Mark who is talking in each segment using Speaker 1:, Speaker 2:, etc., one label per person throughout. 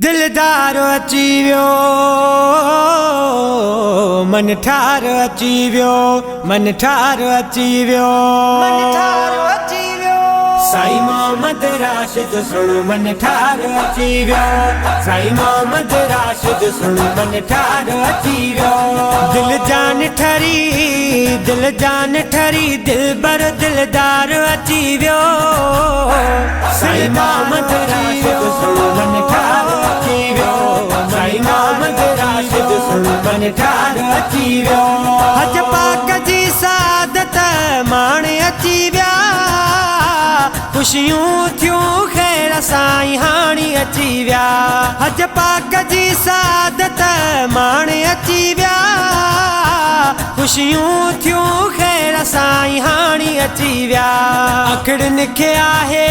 Speaker 1: दिलदार अची वियो, मन ठार अची वियो, मन ठार अची वियो,
Speaker 2: मन ठार अची वियो।
Speaker 1: साईं मोहम्मद राशिद सुण मन ठार अची वियो, साईं मोहम्मद राशिद सुण मन ठार अची वियो। दिल जान ठरी, दिल जान ठरी, दिलबर दिलदार अची वियो। साईं मोहम्मद राशिद सुण मन ठार अची वियो, साईं मोहम्मद राशिद सुण मन ठार अची वियो। हज पाक जी सादत माणे अची विया, ख़ुशियूं थियूं ख़ैर साईं हाणे अची विया। हज पाक जी सादत माणे अची विया, ख़ुशियूं थियूं ख़ैर साईं हाणे अची विया। अखड़ियुनि खे आहे,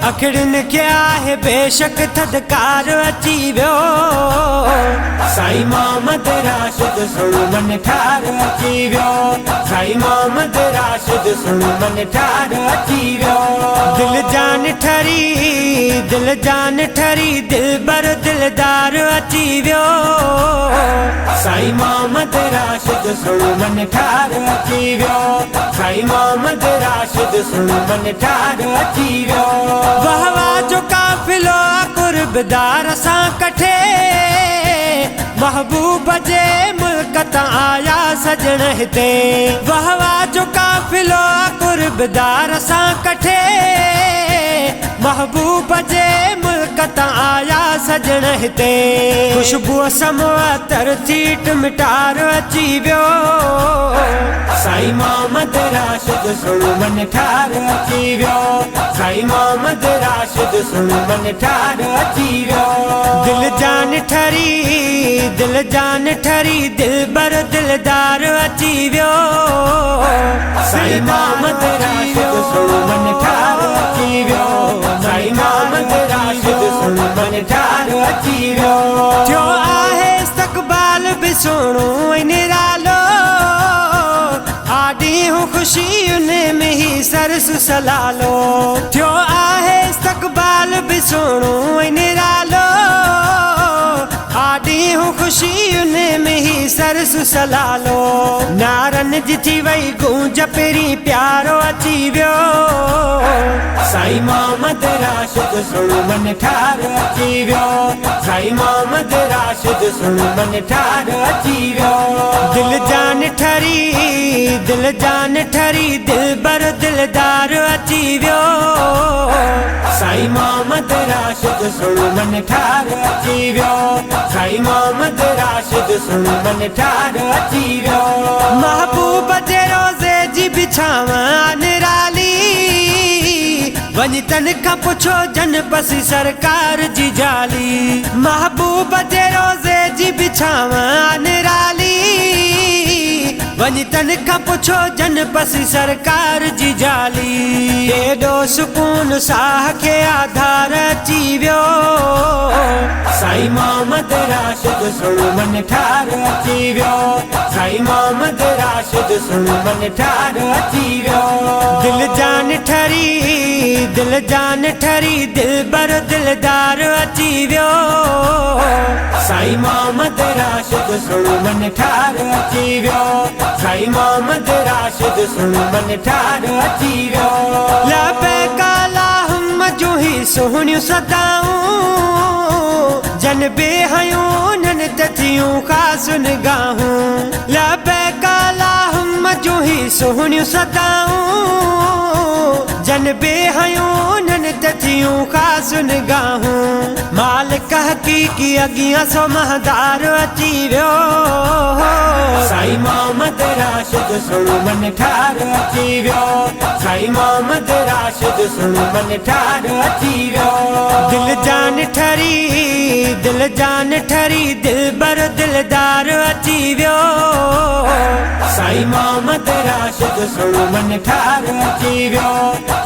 Speaker 1: अखड़ियुनि खे आहे बेशक थधकार अची वियो। साईं मोहम्मद राशिद सुण मन ठार अची वियो, साईं मोहम्मद राशिद सुण मन ठार अची वियो। दिल जान ठरी, दिल जान ठरी, दिलबर दिलदार अची वियो। साईं मोहम्मद राशिद सुण मन ठार अची वियो, साईं मोहम्मद राशिद सुण मन ठार अची वियो। वाहवा जो काफ़िलो कुर्बदार सां कठे, महबूब जे मुल्क तां आया सजण हिते। वाहवा जो काफ़िलो कुर्बदार सां कठे, महबूब जे मुल्क तां आया सजण हिते। ख़ुशबूअ समअतर थी टिमटार अची वियो। साईं मोहम्मद राशिद सुण मन ठार अची वियो, साईं मोहम्मद राशिद सुण मन ठार अची वियो। दिल जान ठरी, दिल जान ठरी, दिलबर दिलदार अची वियो। साईं मोहम्मद राशिद सुण मन ठार अची वियो, साईं मोहम्मद राशिद सुण मन ठार अची वियो। थियो आहे इस्तक़बाल बि सुहिणो ऐं निरालो, आॾींहुं ख़ुशियुनि में ही सरस सलालो। थियो आहे इस्तक़बाल बि सुहिणो ऐं निरालो, आॾींहुं ख़ुशियुनि में ही सरस सलालो। नारनि जी थी वई गूंज पहिरीं प्यारो अची वियो। साईं मोहम्मद राशिद सुण मन ठार अची वियो, साईं मोहम्मद राशिद सुण मन ठार अची वियो। दिल जान ठरी, दिल जान ठरी, दिलबर दिलदार अची वियो। साईं मोहम्मद राशिद सुण मन ठार अची वियो, साईं मोहम्मद राशिद सुण मन ठार अची वियो। महबूब जे रोज़े जी बिछाव निराली, वञी तन खां पुछो जन पसी सरकार जी जाली। महबूब जे रोज़े जी बिछाव निराली, वञी तन खां पुछो जन पसी सरकार जी जाली। एॾो सुकून साह खे आधार अची वियो। साईं मोहम्मद राशिद सुण मन ठार अची वियो, साईं मोहम्मद राशिद सुण मन ठार अची वियो। दिल जान ठरी, दिल जान ठरी, दिलबर दिलदार अची वियो। साईं मोहम्मद राशिद सुण मन ठार अची वियो, साईं मोहम्मद राशिद सुण मन ठार अची वियो। लबैक अल्लाहुम्मा जूं ही सुहिणियूं सदाऊं, जन बेहयूं उन्हनि ते थियूं ख़ासि निगाहूं। लबैक अल्लाहुम्मा जूं ही सुहिणियूं सदाऊं, जन बेहयूं उन्हनि ते थियूं ख़ासि निगाहूं। मालिक हक़ीक़ी अॻियां सो महदार अची वियो। साईं मोहम्मद राशिद सुण मन ठार अची वियो, साईं मोहम्मद राशिद सुण मन ठार अची वियो। दिल जान ठरी, दिल जान ठरी, दिलबर दिलदार अची वियो। साईं मोहम्मद राशिद सुण मन ठार अची वियो,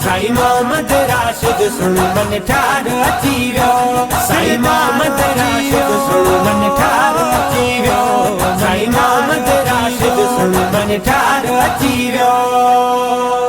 Speaker 1: साईं मोहम्मद राशिद सुण मन ठार अची वियो। साईं मोहम्मद राशिद सुण मन ठार अची वियो, साईं मोहम्मद राशिद सुण मन ठार अची वियो।